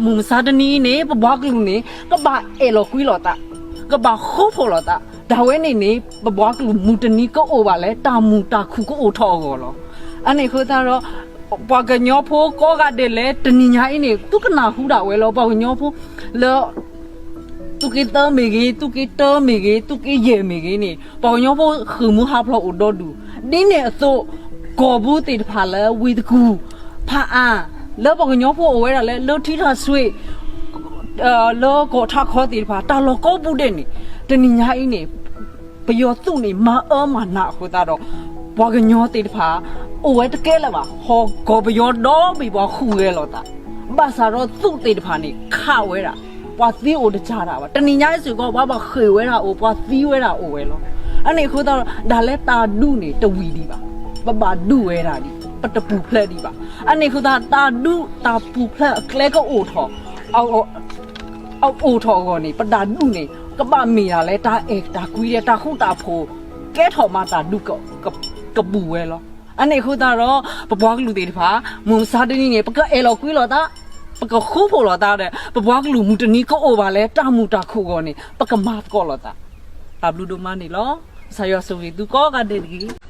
မုၢ်မဆါတနံၤအံၤန့ၣ် ပပှၤကလုာ်န့ၣ် ကဘၣ်အဲၣ်လီၤကွံလိာ်သး, ကဘၣ်ဃိဖှိၣ်လိာ်သး, တၢ်ဝဲန့ၣ်န့ၣ် ပပှၤကလုာ်မုၢ်တနံၤကအိၣ်ဘၣ်လၢ တၢ်မုာ်တၢ်ခုၣ်ကအိၣ်ထီၣ်အဂီၢ်လီၤ. အန့ၣ်အဃိသတးဒီး ပှၤကညီဖိကိးဂၤဒဲးလၢတနံၤညါအံၤန့ၣ် သုကနၢ်ဟူဒၣ်ဝဲလီၤ. ပှၤကညီဖိလၢ သုးက့သၢမ့ၢ်ဂ့ၤ, သုးက့တၢမ့ၢ်ဂ့ၤ, သုးက့ယဲၢ်မ့ၢ်ဂ့ၤန့ၣ် ပှၤကညီဖိဃ့ၢ်မှံဟးဖျိးအိၣ်ဒီဒူၣ်, ဒ်န့ၣ်အသိး ကီၢ်ပူၤသ့ၣ်တဖၣ်လၢဝ့ၢ်တကူၣ် ဖးအါ လၢပှၤကညီဖိအိၣ်ဝဲဒၣ်လၢ လၢထံထၣ်စွ့ လၢကီၢ်ထးခီသ့ၣ်တဖၣ် တၢ်လီၢ်ကိးပူၤဒဲးန့ၣ် တနံၤညါအံၤန့ၣ် ပယီၤသုးန့ၣ် မၤအၢမၤနးအဃိသတးဒီး ပှၤကညီသ့ၣ်တဖၣ် အိၣ်ဝဲတကဲလၢၤဘၣ်, ဟီၣ်ကီၢ်ပယီၤဒီဘ့ၣ်ပှၤဃုဂဲၤလိာ်သး, ဘၣ်ဆၣ်ဒီးသုးသ့ၣ်တဖၣ်န့ၣ် ခးဝဲဒၣ်, ပှၤသံအိၣ်တစှၤတၢ်ဘၣ်. တနံၤညါအံၤစ့ၢ်ကီး ပှၤဘၣ်ဃ့ၢ်ဝဲဒၣ်အိၣ်, ပှၤသံဝဲဒၣ်အိၣ်ဝဲလီၤ. အန့ၣ်အဃိသတးဒီး ဒၣ်လဲာ်တၢ်ဒုးန့ၣ် တဝံၤဒံးဘၣ်, ပဘၣ်ဒုးဝဲဒၣ်ဒံး, ပတပူၤဖျဲးဒံးဘၣ်. အန့ၣ်အဃိသတး တၢ်ဒုးတၢ်ပူၤဖျဲးအကျဲကအိၣ်ထီၣ် အအိၣ်ထီၣ်အဂီၢ်န့ၣ် ပတၢ်ဒုးန့ၣ် ကဘၣ်မ့ၢ်ဒၣ်လၢတၢ်အဲၣ်တၢ်ကွံဒီး တၢ်ဃူတၢ်ဖိး ကဲထီၣ်မးတၢ်ဒုးက, က, ကဘူၣ်ဝဲလီၤ. အန့ၣ်အဃိသတးဒီး ပပှၤကလုာ်သ့ၣ်တဖၣ် မုၢ်မဆါတနံၤန့ၣ် ပကအဲၣ်လီၤကွံလိာ်သး, ပကဃူဖှိၣ်လိာ်သးဒီး ပပှၤကလုာ်မုၢ်တနံၤကအိၣ်ဘၣ်လၢ တၢ်မုာ်တၢ်ခုၣ်အဂီၢ်န့ၣ် ပကမၤသကိးလိာ်သး. တၢ်ဘျုးဒိၣ်မးန့ၣ်လီၤ. ကစၢ်ယွၤဆိၣ်ဂ့ၤသုကိးဂၤဒဲးတက့ၢ်.